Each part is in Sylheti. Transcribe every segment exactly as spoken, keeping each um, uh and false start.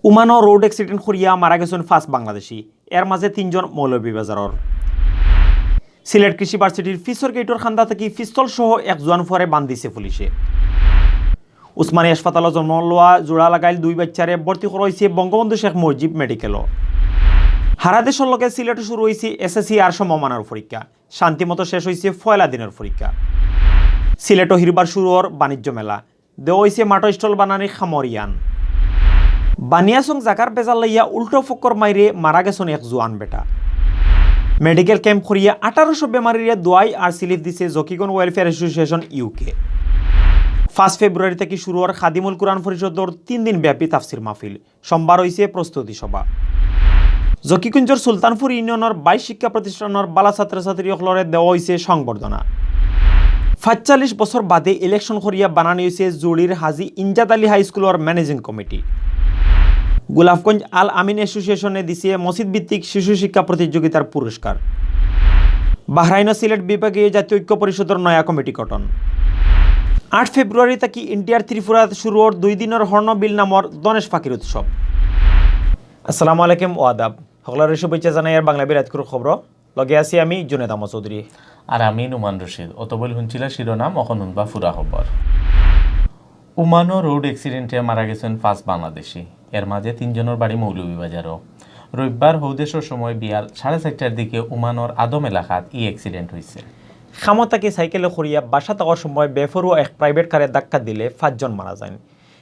ওমানো road accident করিয়া মারা গেছইন পাঁচ বাংলাদেশি, এর মাঝে তিনজন মৌলভীবাজারর। সিলেট কৃষি ভার্সিটির পিছর গেইটর কান্দা থাকি পিস্তল সহ এক জোয়ান ফুয়ারে বান্ধিছে পুলিশে। উসমানী হাসপাতালো জন্ম লওয়া জোড়া লাগাইল দুই বাচ্চারে ভর্তি করা অইছে বঙ্গবন্ধু শেখ মুজিব মেডিকেলো। হারা দেশর লগে সিলেটো শুরু অইছে এসএসসি আর সমমানর পরীক্ষা। শান্তিমতো শেষ অইছে পয়লা দিনর পরীক্ষা। সিলেটো হিরবার শুরু অর বাণিজ্য মেলা। দেওয়া অইছে মাঠো স্টল বানানির খামর ইয়ান। বানিয়াসং জাগার বেজাল লইয়া উল্টো ফক্কর মাইরে মারা গেছইন এক জোয়ান বেটা। মেডিকেল ক্যাম্প করিয়া আঠারোশো বেমারিরে দোয়াই আর সিলিপ দিছে জকিগঞ্জ ওয়েলফেয়ার অ্যাসোসিয়েশন ইউকে। পাঁচ ফেব্রুয়ারি থাকি শুরু অর খাদিমুল কুরআন পরিষদর তিন দিন ব্যাপী তাফসির মাহফিল। সোমবার অইছে প্রস্তুতি সভা। জকিগঞ্জর সুলতানপুর ইউনিয়নর বাইশ শিক্ষা প্রতিষ্ঠানর বালা ছাত্রছাত্রী অকলরে দেওয়া অইছে সংবর্ধনা। পাঁচচল্লিশ বছর বাদে ইলেকশন করিয়া বানানি অইছে জুড়ির হাজী ইমদাদ আলী হাই স্কুলর ম্যানেজিং কমিটি। গোলাপগঞ্জ আল আমিন অ্যাসোসিয়েশনে দিছে মসজিদ ভিত্তিক শিশু শিক্ষা প্রতিযোগিতার পুরস্কার। বাহরাইনো সিলেট বিভাগীয় জাতীয় ঐক্য পরিষদর নয়া কমিটি গঠন। আট ফেব্রুয়ারি থাকি ইন্ডিয়ার ত্রিপুরাত শুরু অর দুই দিনর হর্নবিল নামর ধনেশ পাখির উৎসব। আসসালামু আলাইকুম ও আদাব। হকলরে শুভেচ্ছা জানাইয়ার বাংলা বিরাটকুর খবর। লগে আছি আমি জুনেদ আহমদ চৌধুরী। আর আমি নুমান রশিদ। অতবইল হুনছিলা শিরোনাম, অখন হুনবা পুরা খবর। ওমানো রোড অ্যাক্সিডেন্টে মারা গেছইন পাঁচ বাংলাদেশি, এর মাঝে তিনজনর বাড়ি মৌলভীবাজারো। রবিবার হউ দেশর সময় বিয়াল সাড়ে চারটার দিকে ওমানর আদম এলাকাত ই অ্যাক্সিডেন্ট অইছে। কামো থাকি সাইকেলো করিয়া বাসাত আওয়ার সময় বেপরোয়া এক প্রাইভেট কারে ধাক্কা দিলে পাঁচজন মারা যাইন।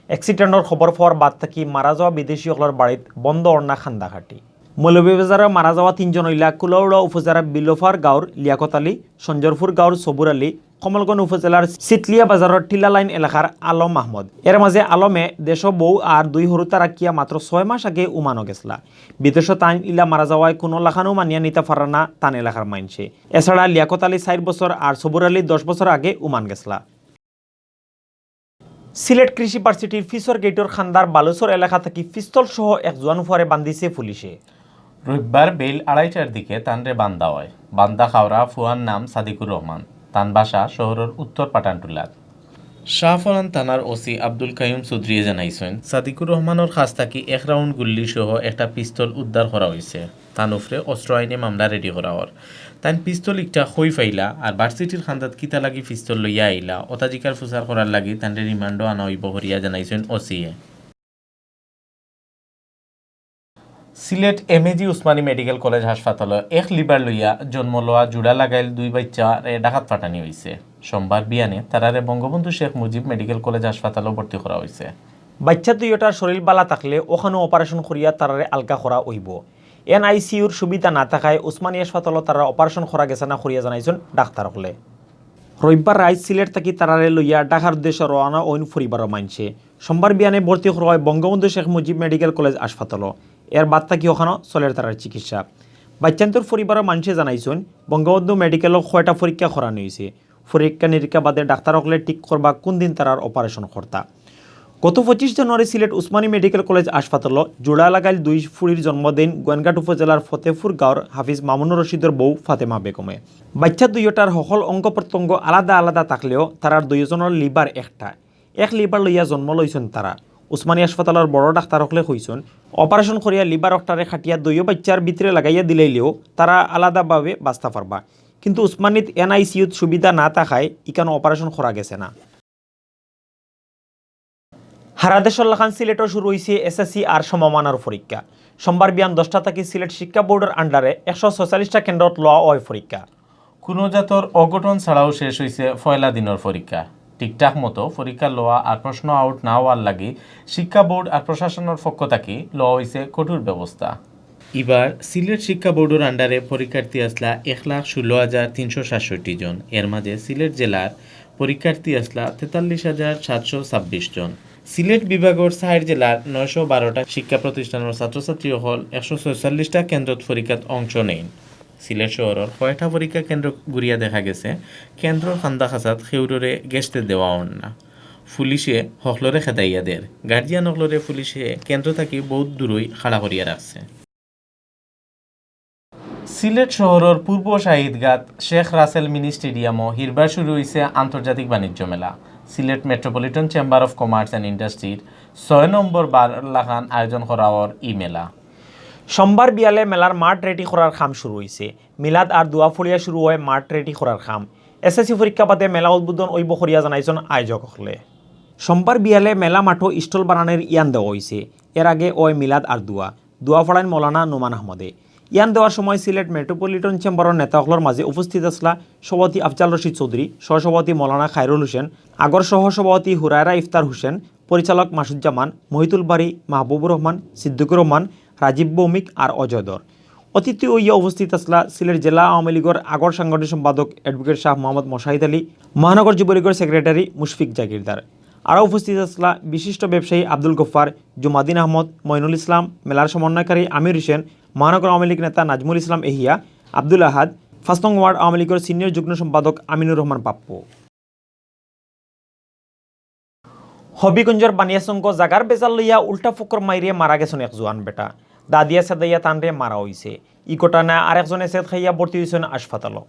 অ্যাক্সিডেন্টর খবর পাওয়ার বাদ থাকি মারা যাওয়া বিদেশি অকলর বাড়িত বন্ধ অর না কান্দাকাটি। মৌলভীবাজারো মারা যাওয়া তিনজন অইলা কুলাউড়া উপজেলার বিলফার গাঁওর লিয়াকত আলী, সঞ্জরপুর গাঁওর সবুর আলী, কমলগঞ্জ উপজেলার সিতলিয়া বাজারর টিলা লাইন এলাকার আলম আহমদ। এর মাঝে আলমে দেশো বউ আর দুই হুরুতা রাখিয়া মাত্র ছয় মাস আগে ওমানো গেছলা। বিদেশো তাইন ইলা মারা যাওয়ায় কুনু লাখানউ মানিয়া নিতা পাররা না তান এলাকার মাইনষে। এছাড়া লিয়াকত আলী চাইর বছর আর সবুর আলী দশ বছর আগে ওমান গেছলা। সিলেট কৃষি ভার্সিটির পিছর গেইটর কান্দার বালুচর এলাকা থাকি পিস্তল সহ এক জোয়ান ফুয়ারে বান্ধিছে পুলিশে। রবিবার বেইল আড়াইটার দিকে তানরে বান্ধা অয়। বান্ধা খাওরা ফুয়ার নাম সাদিকুর রহমান। তান বাসা শহরর উত্তর পাঠানটুলাত। শাহপরান থানার ওসি আব্দুল কাইয়ুম চৌধুরীয়ে জানাইছইন, সাদিকুর রহমানর কাছ থাকি এক রাউন্ড গুল্লি সহ একটা পিস্তল উদ্ধার করা অইছে। তান উপরে অস্ত্র আইনে মামলা রেডি করা অর। তাইন পিস্তল একটা কই পাইলা আর ভার্সিটির কান্দাত কিতা লাগি পিস্তল লইয়া আইলা, অতা জিকার ফুসার করার লাগি তানরে রিমান্ডো আনা অইবো করিয়া জানাইছইন ওসিয়ে। সিলেট এমএজি উসমানী মেডিকেল কলেজ হাসপাতালো এক লিভার লইয়া জন্ম লওয়া জুড়া লাগাইল দুই বাইচ্চারে ঢাকাত পাঠানি অইছে। সোমবার বিয়ানে তারারে বঙ্গবন্ধু শেখ মুজিব মেডিকেল কলেজ হাসপাতালো ভর্তি করা অইছে। বাইচ্চা দুইওটার শরীর বালা থাকলে অখানো অপারেশন করিয়া তারারে আলগা করা অইবো। এনআইসিইউর সুবিধা না থাকায় উসমানী হাসপাতালো তারার অপারেশন করা গেছে না করিয়া জানাইছইন ডাক্তার অকলে। রবিবার রাইত সিলেট থাকি তারারে লইয়া ঢাকার উদ্দেশ্যে রওয়ানা অইন পরিবারর মাইনষে। সোমবার বিয়ানে ভর্তি করা অয় বঙ্গবন্ধু শেখ মুজিব মেডিকেল কলেজ হাসপাতালো। এর বাদ থাকি অখানো চলের তারার চিকিৎসা। বাইচ্চাইন্তর পরিবারর মাইনষে জানাইছইন, বঙ্গবন্ধু মেডিকেলো কয়টা পরীক্ষা করানি অইছে। পরীক্ষা নিরীক্ষা বাদে ডাক্তার অকলে ঠিক করবা কুন দিন তারার অপারেশন করতা। গত পঁচিশ জানুয়ারি সিলেট উসমানী মেডিকেল কলেজ হাসপাতালো জুড়া লাগাইল দুই ফুড়ির জন্ম দেইন গোয়েনঘাট উপজেলার ফতেপুর গাঁওর হাফিজ মামুনুর রশিদর বউ ফাতেমা বেগমে। বাইচ্চা দুইওটার হকল অঙ্গ প্রত্যঙ্গ আলাদা আলাদা থাকলেও তারার দুইওজনর লিভার একটা। এক লিভার লইয়া জন্ম লইছইন তারা। উসমানী হাসপাতালর বড় ডাক্তার অকলে কইছইন, অপারেশন করিয়া লিভার অকটারে কাটিয়া দুইও বাইচ্চার ভিতরে লাগাইয়া দিলাইলেও তারা আলাদাভাবে বাঁচতা পারবা। কিন্তু উসমানীত এনআইসিইউত সুবিধা না থাকায় ইখানো অপারেশন করা গেছে না। হারা দেশর লাখান সিলেটো শুরু অইছে এসএসসি আর সমমানর পরীক্ষা। সোমবার বিয়ান দশটা থাকি সিলেট শিক্ষা বোর্ডর আন্ডারে একশো ছয়চল্লিশটা কেন্দ্রত লওয়া অয় পরীক্ষা। কুনু জাতর অঘটন ছাড়াউ শেষ অইছে পয়লা দিনর পরীক্ষা। ঠিকঠাক মতো পরীক্ষা লওয়া আর প্রশ্ন আউট না অওয়ার লাগি শিক্ষা বোর্ড আর প্রশাসনর পক্ষ থাকি লওয়া অইছে কঠোর ব্যবস্থা। ইবার সিলেট শিক্ষা বোর্ডর আন্ডারে পরীক্ষার্থী আছলা এক লাখ ষোলো হাজার তিনশো সাতষট্টি জন। এর মাঝে সিলেট জেলার পরীক্ষার্থী আছলা তেতাল্লিশ হাজার সাতশো ছাব্বিশ জন। সিলেট বিভাগর চাইর জেলার নয়শো বারোটা শিক্ষা প্রতিষ্ঠানর ছাত্রছাত্রী অকল একশো ছয়চল্লিশটা কেন্দ্রত পরীক্ষাত অংশ নেইন। সিলেট শহরর কয়টা পরীক্ষা কেন্দ্র ঘুরিয়া দেখা গেছে, কেন্দ্রর কান্দা-কাছাত কেউররে গেছতে দেওয়া অর না। পুলিশে হকলরে খেদাইয়া দের। গার্জিয়ান অকলরে পুলিশে কেন্দ্র থাকি বউত দূরই খাড়া করিয়া রাখছে। সিলেট শহরর পূর্ব শাহিদঘাট শেখ রাসেল মিনি স্টেডিয়ামো হিরবার শুরু অইছে আন্তর্জাতিক বাণিজ্য মেলা। Sylhet metropolitan chamber of commerce and ইন্ডাস্ট্রির ছয় নম্বর বার লাখান আয়োজন করা অর ই মেলা। সোমবার বিয়ালে মেলার মাঠ রেডি করার কাম শুরু অইছে। মিলাদ আর দোয়া পড়িয়া শুরু অয় মাঠ রেডি করার কাম। এসএসসি পরীক্ষা বাদে মেলা উদ্বোধন অইবো করিয়া জানাইছইন আয়োজক অকলে। সোমবার বিয়ালে মেলা মাঠো স্টল বানানির ইয়ান দেওয়া অইছে। এর আগে অয় মিলাদ আর দোয়া। দোয়া পড়াইন মৌলানা নোমান আহমদে। ইয়ান দেওয়ার সময় সিলেট মেট্রোপলিটন চেম্বারর নেতা অকলর মাঝে উপস্থিত আছলা সভাপতি আফজাল রশিদ চৌধুরী, সহসভাপতি মৌলানা খায়রুল হোসেন, আগর সহসভাপতি হুরায়রা ইফতার হোসেন, পরিচালক মাসুজ্জামান, মহিতুল বারী, মাহবুবুর রহমান, সিদ্দিকুর রহমান, রাজীব ভৌমিক আর অজয় ধর। অতিথি অইয়া উপস্থিত আছলা সিলেট জেলা আওয়ামী লীগর আগর সাংগঠনিক সম্পাদক অ্যাডভোকেট শাহ মোহাম্মদ মোশাহিদ আলী, মহানগর যুবলীগর সেক্রেটারি মুশফিক জাগিরদার। আরও উপস্থিত আছলা বিশিষ্ট ব্যবসায়ী আব্দুল গফফার, জুমাদিন আহমদ, মইনুল ইসলাম, মেলার সমন্বয়কারী আমির হোসেন, মহানগর আওয়ামী লীগ নেতা নাজমুল ইসলাম এহিয়া, আব্দুল আহাদ, পাঁচ নং ওয়ার্ড আওয়ামী লীগর সিনিয়র যুগ্ম সম্পাদক আমিনুর রহমান পাপ্পু। হবিগঞ্জর বানিয়াচংগো জাগার বেজাল লইয়া উল্টা ফক্কর মাইরে মারা গেছইন এক জোয়ান বেটা। দাদিয়া সেদাইয়া তানরে মারা অইছে। ই ঘটনায় আরেকজন এসেদ খাইয়া ভর্তি অইছইন হাসপাতালো।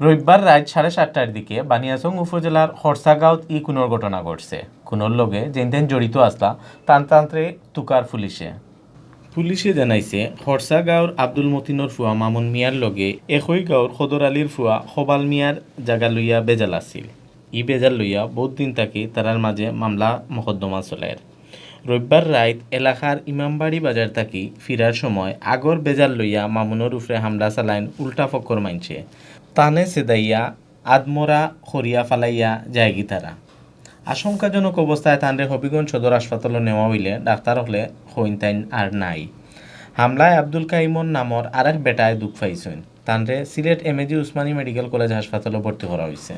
রবিবার রাইত সাড়ে সাতটার দিকে বানিয়াচং উপজেলার খরসাগাঁওত ই খুনর ঘটনা ঘটছে। খুনর লগে যেইন তেইন জড়িত আছলা, তান তানরে তুকার পুলিশে। পুলিশে জানাইছে, খরসাগাঁওর আব্দুল মতিনর ফুয়া মামুন মিয়ার লগে একই গাঁওর খদর আলীর ফুয়া খবাল মিয়ার জাগা লইয়া বেজাল আছিল। ই বেজাল লইয়া বউত দিন থাকি তারার মাঝে মামলা মকদ্দমা চলের। রবিবার রাইত এলাকার ইমামবাড়ি বাজার থাকি ফিরার সময় আগর বেজাল লইয়া মামুনর উপরে হামলা চালাইন উল্টা ফক্কর মাইনষে। তানে সেদাইয়া আদমরা করিয়া ফালাইয়া যায়গি তারা। আশঙ্কাজনক অবস্থায় তানরে হবিগঞ্জ সদর হাসপাতালো নেওয়া অইলে ডাক্তার অকলে কইন তাইন আর নাই। হামলায় আব্দুল কাইমর নামর আরেক বেটায় দুখ পাইছইন। তানরে সিলেট এমএজি উসমানী মেডিকেল কলেজ হাসপাতালো ভর্তি করা অইছে।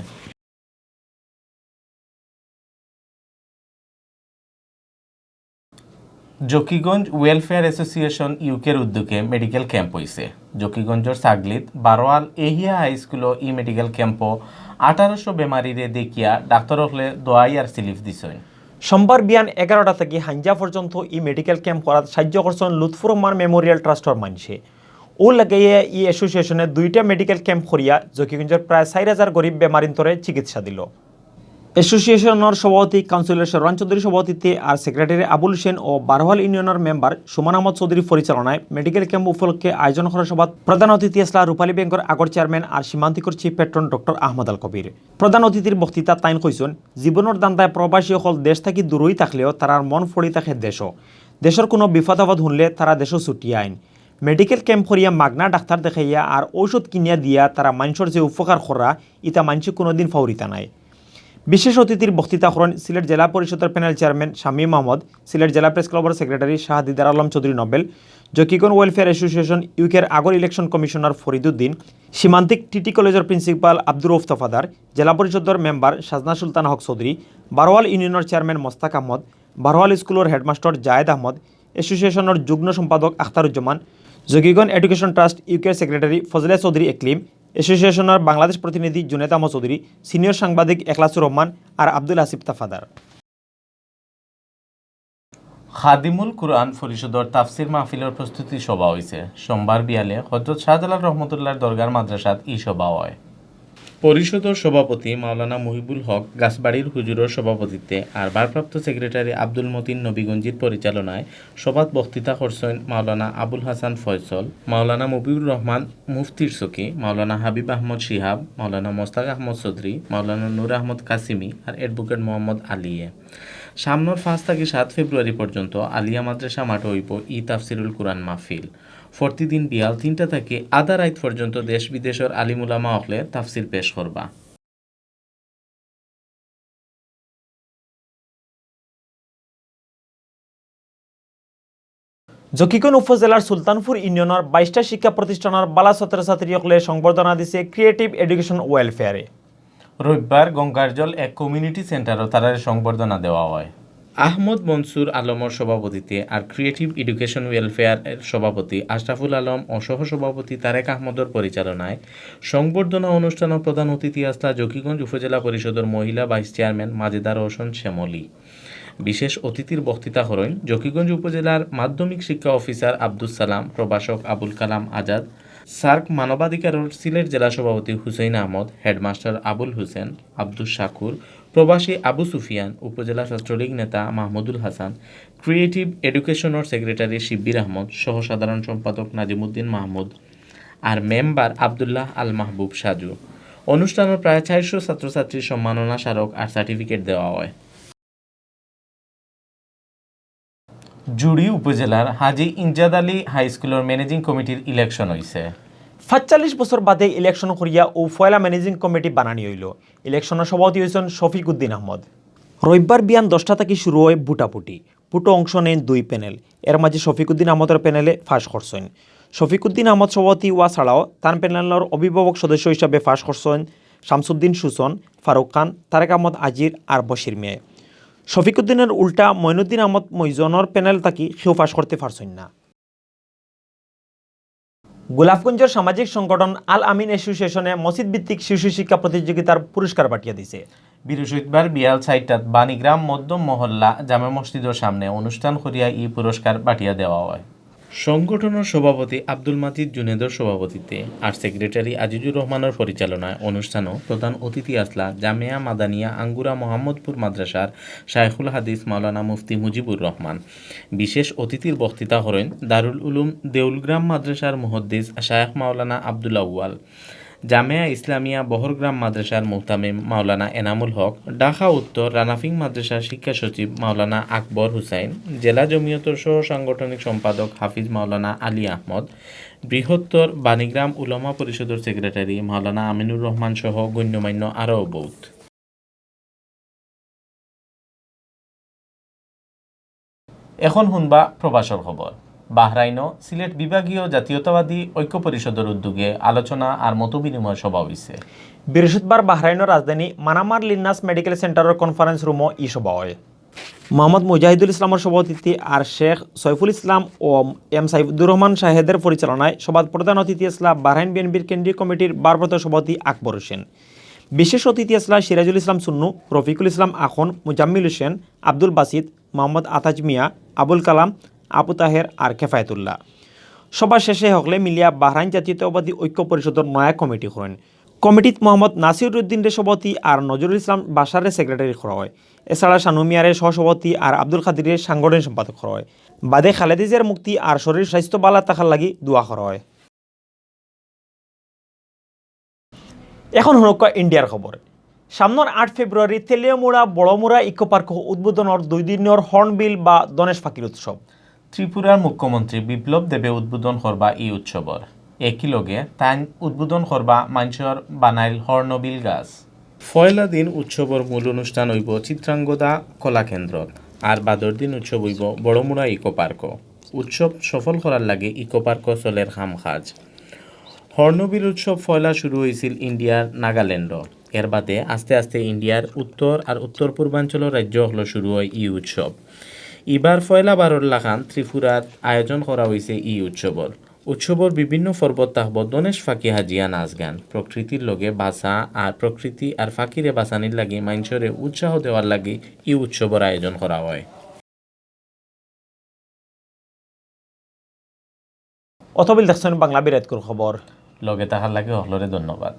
জকিগঞ্জ ওয়েলফেয়ার অ্যাসোসিয়েশন ইউকের উদ্যোগে মেডিকেল ক্যাম্প অইছে। জকিগঞ্জর সাগলিত বারোয়াল এহিয়া হাই স্কুলো ই মেডিকেল ক্যাম্পো আঠারোশো বেমারিরে দেখিয়া ডাক্তার অকলে দোয়াই আর সিলিফ দিছইন। সোমবার বিয়ান এগারোটা থাকি হাইঞ্জা পর্যন্ত ই মেডিকেল ক্যাম্প করাত সাহায্য করছইন লুৎফুর রহমান মেমোরিয়াল ট্রাস্টর মাইনষে। অউ লাগাইয়া ই অ্যাসোসিয়েশনে দুইটা মেডিকেল ক্যাম্প করিয়া জকিগঞ্জর প্রায় চাইর হাজার গরিব বেমারিন্তরে চিকিৎসা দিলো। অ্যাসোসিয়েশনর সভাপতি কাউন্সিলর শেরওয়ান চৌধুরীর সভাপতিত্বে আর সেক্রেটারি আবুল হোসেন ও বারোয়াল ইউনিয়নর মেম্বার সুমন আহমদ চৌধুরীর পরিচালনায় মেডিকেল ক্যাম্প উপলক্ষে আয়োজন করা সভাত প্রধান অতিথি আছলা রূপালী ব্যাংকর আগর চেয়ারম্যান আর সীমান্তিকর চিফ প্যাট্রন ডক্টর আহমদ আল কবির। প্রধান অতিথির বক্তৃতাত তাইন কইছইন, জীবনর ধান্দায় প্রবাসী অকল দেশ থাকি দূরই থাকলেও তারার মন পড়ি থাকে দেশো। দেশর কুনু বিপদ আপদ হুনলে তারা দেশো ছুটিয়া আইন। মেডিকেল ক্যাম্প করিয়া মাগনা ডাক্তার দেখাইয়া আর ঔষধ কিনিয়া দিয়া তারা মাইনষর যে উপকার করা, ইতা মাইনষে কুনুদিন ফাউরিতা নায়। বিশেষ অতিথির বক্তৃতা করইন সিলেট জেলা পরিষদর প্যানেল চেয়ারম্যান শামীম আহমদ, সিলেট জেলা প্রেস ক্লাবর সেক্রেটারি শাহ দিদার আলম চৌধুরী নোবেল, জকিগঞ্জ ওয়েলফেয়ার অ্যাসোসিয়েশন ইউকের আগর ইলেকশন কমিশনার ফরিদুদ্দিন, সীমান্তিক টিটি কলেজর প্রিন্সিপাল আব্দুর রউফ তফাদার, জেলা পরিষদর মেম্বার শাজনা সুলতান হক চৌধুরী, বারোয়াল ইউনিয়নর চেয়ারম্যান মোস্তাক আহমদ, বারোয়াল স্কুলর হেডমাস্টার জায়েদ আহমদ, অ্যাসোসিয়েশনর যুগ্ম সম্পাদক আখতারুজ্জামান, জকিগঞ্জ এডুকেশন ট্রাস্ট ইউকের সেক্রেটারি ফজলে চৌধুরী একলিম, অ্যাসোসিয়েশনর বাংলাদেশ প্রতিনিধি জুনেদ আহমদ চৌধুরী, সিনিয়র সাংবাদিক এখলাসুর রহমান আর আব্দুল হাসিব তফাদার। খাদিমুল কুরআন পরিষদর তাফসির মাহফিলর প্রস্তুতি সভা অইছে। সোমবার বিয়ালে হযরত শাহজালাল রহমতুল্লাহর দরগার মাদ্রাসাত ই সভা অয়। পরিষদর সভাপতি মাওলানা মুহিবুল হক গাছবাড়ির হুজুরর সভাপতিত্বে আর ভারপ্রাপ্ত সেক্রেটারি আব্দুল মতিন নবীগঞ্জির পরিচালনায় সভাত বক্তৃতা করছইন মাওলানা আবুল হাসান ফয়সল, মাওলানা মুজিবুর রহমান মুফতির সখী, মাওলানা হাবিব আহমদ শিহাব, মাওলানা মোস্তাক আহমদ চৌধুরী, মাওলানা নূর আহমদ কাসিমি আর অ্যাডভোকেট মোহাম্মদ আলীয়ে। সামনর পাঁচ থাকি সাত ফেব্রুয়ারি পর্যন্ত আলিয়া মাদ্রাসা মাঠো অইবো ই তাফসিরুল কুরআন মাহফিল। প্রতিদিন বিয়াল তিনটা থাকি আধা রাইত পর্যন্ত দেশ বিদেশর আলিম উলামা অকলে তাফসির পেশ করবা। জকিগঞ্জ উপজেলার সুলতানপুর ইউনিয়নর বাইশটা শিক্ষা প্রতিষ্ঠানর বালা ছাত্রছাত্রী অকলে সংবর্ধনা দিছে ক্রিয়েটিভ এডুকেশন ওয়েলফেয়ারে। রবিবার গঙ্গারজল এক কমিউনিটি সেন্টারো তারারে সংবর্ধনা দেওয়া অয়। আহমদ মনসুর আলমর সভাপতিত্বে আর ক্রিয়েটিভ এডুকেশন ওয়েলফেয়ারের সভাপতি আশরাফুল আলম ও সহসভাপতি তারেক আহমদর পরিচালনায় সংবর্ধনা অনুষ্ঠানো প্রধান অতিথি আছলা জকিগঞ্জ উপজেলা পরিষদর মহিলা ভাইস চেয়ারম্যান মাজেদা রওশন শ্যামলী। বিশেষ অতিথির বক্তৃতা করইন জকিগঞ্জ উপজেলার মাধ্যমিক শিক্ষা অফিসার আব্দুস সালাম, প্রভাষক আবুল কালাম আজাদ, সার্ক মানবাধিকারর সিলেট জেলা সভাপতি হুসেইন আহমদ, হেডমাস্টার আবুল হোসেন, আব্দুস শাকুর, প্রবাসী আবু সুফিয়ান, উপজেলা ছাত্রলীগ নেতা মাহমুদুল হাসান, ক্রিয়েটিভ এডুকেশনর সেক্রেটারি শিব্বির আহমদ, সহ সাধারণ সম্পাদক নাজিমুদ্দিন মাহমুদ, আর মেম্বার আব্দুল্লাহ আল মাহবুব সাজু। অনুষ্ঠানো প্রায় চাইরশো ছাত্রছাত্রীর সম্মাননা স্মারক আর সার্টিফিকেট দেওয়া অয়। জুড়ি উপজেলার হাজী ইমজাদ আলী হাই স্কুলর ম্যানেজিং কমিটির ইলেকশন অইছে। পাঁচচল্লিশ বছর বাদে ইলেকশন করিয়া অউ পয়লা ম্যানেজিং কমিটি বানানি অইলো। ইলেকশনর সভাপতি অইছইন শফিকুদ্দিন আহমদ। রবিবার বিয়ান দশটা থাকি শুরু অয় ভুটাভুটি। ভুটো অংশ নেইন দুই প্যানেল। এর মাঝে শফিকুদ্দিন আহমদর প্যানেলে পাশ করছইন। শফিকুদ্দিন আহমদ সভাপতি অওয়া ছাড়াও তান প্যানেলর অভিভাবক সদস্য হিসাবে পাশ করছইন শামসুদ্দিন সুজন, ফারুক খান, তারেক আহমদ আজির আর বশির মিয়ায়। শফিকুদ্দিনর উল্টা মঈনুদ্দিন আহমদ মইজনর প্যানেল থাকি কেউ পাশ করতে পারছইন না। গোলাপগঞ্জর সামাজিক সংগঠন আল আমিন অ্যাসোসিয়েশনে মসজিদ ভিত্তিক শিশু শিক্ষা প্রতিযোগিতার পুরস্কার বাটিয়া দিছে। বৃহস্পতিবার বিয়াল চাইরটাত বাণীগ্রাম মধ্যম মহল্লা জামে মসজিদর সামনে অনুষ্ঠান করিয়া ই পুরস্কার বাটিয়া দেওয়া অয়। সংগঠনর সভাপতি আব্দুল মাজিদ জুনেদর সভাপতিত্বে আর সেক্রেটারি আজিজুর রহমানর পরিচালনায় অনুষ্ঠানো প্রধান অতিথি আছলা জামেয়া মাদানিয়া আঙ্গুরা মোহাম্মদপুর মাদ্রাসার শায়খুল হাদিস মাওলানা মুফতি মুজিবুর রহমান। বিশেষ অতিথির বক্তৃতা করইন দারুল উলুম দেউলগ্রাম মাদ্রাসার মুহাদ্দিস শায়খ মাওলানা আব্দুল আউয়াল, জামেয়া ইসলামিয়া বহরগ্রাম মাদ্রাসার মুহতামিম মাওলানা এনামুল হক, ঢাকা উত্তর রানাফিং মাদ্রাসার শিক্ষা সচিব মাওলানা আকবর হুসাইন, জেলা জমিয়তর সহ সাংগঠনিক সম্পাদক হাফিজ মাওলানা আলী আহমদ, বৃহত্তর বাণীগ্রাম উলামা পরিষদর সেক্রেটারি মাওলানা আমিনুর রহমান সহ গণ্যমান্য আরও বউত। এখন হুনবা প্রবাসর খবর। বাহরাইনো সিলেট বিভাগীয় জাতীয়তাবাদী ঐক্য পরিষদর উদ্যোগে আলোচনা আর মতবিনিময় সভা অইছে। বৃহস্পতিবার বাহরাইনর রাজধানী মানামার লিন্নাস মেডিকেল সেন্টারর কনফারেন্স রুমো ই সভা অয়। মোহাম্মদ মুজাহিদুল ইসলামর সভাপতিত্বে আর শেখ সৈফুল ইসলাম ও এম সাইফুদ্দুর রহমান শাহেদের পরিচালনায় সভাত প্রধান অতিথি আছলা বাহরাইন বিএনপির কেন্দ্রীয় কমিটির ভারপ্রাপ্ত সভাপতি আকবর হোসেন। বিশেষ অতিথি আছলা সিরাজুল ইসলাম সুন্নু, রফিকুল ইসলাম আখন, মুজাম্মিল হোসেন, আব্দুল বাসিত, মোহাম্মদ আতাজ মিয়া, আবুল কালাম, আবু তাহের আর কেফায়েতুল্লাহ। সভা শেষে হকলে মিলিয়া বাহরাইন জাতীয়তাবাদী ঐক্য পরিষদর নয়া কমিটি করইন। কমিটিত মোহাম্মদ নাসির উদ্দিনরে সভাপতি আর নজরুল ইসলাম বাশাররে সেক্রেটারি করা অয়। এছাড়া শানু মিয়ারে সহসভাপতি আর আব্দুল কাদিররে সাংগঠনিক সম্পাদক করা অয়। বাদে খালেদা জিয়ার মুক্তি আর শরীর স্বাস্থ্য ভালা থাকার লাগি দোয়া করা অয়। এখন হুনউক্কা ইন্ডিয়ার খবর। সামনর আট ফেব্রুয়ারি তেলিয়ামুড়া বড়মুড়া ইকো পার্ক উদ্বোধনর দুই দিনর হর্নবিল বা ধনেশ পাখির উৎসব। ত্রিপুরার মুখ্যমন্ত্রী বিপ্লব দেবে উদ্বোধন করবা ই উৎসবর। একই লগে তাইন উদ্বোধন করবা মাইনষর বানাইল হর্নবিল গাছ। পয়লা দিন উৎসবর মূল অনুষ্ঠান অইবো চিত্রাঙ্গদা কলাকেন্দ্রত, আর বাদর দিন উৎসব অইবো বড়মুড়া ইকো পার্কো। উৎসব সফল করার লাগি ইকো পার্কো চলের কাম কাজ। হর্নবিল উৎসব পয়লা শুরু অইছিল ইন্ডিয়ার নাগাল্যান্ডো। এর বাদে আস্তে আস্তে ইন্ডিয়ার উত্তর আর উত্তর পূর্বাঞ্চলর রাজ্য অকলো শুরু অয় ই উৎসব। ইবার পয়লা বারর লাখান ত্রিপুরাত আয়োজন করা অইছে ই উৎসবর। উৎসবর বিভিন্ন পর্বত থাকবো ধনেশ পাখি হাজিয়া নাচ গান, প্রকৃতির লগে বাঁচা আর প্রকৃতি আর পাখিরে বাঁচানির লাগি মাইনষরে উৎসাহ দেওয়ার লাগি ই উৎসবর আয়োজন করা অয়। অতবিল দেখছইন বাংলা বিরাটকুর খবর। লগে থাকার লাগি হকলরে ধন্যবাদ।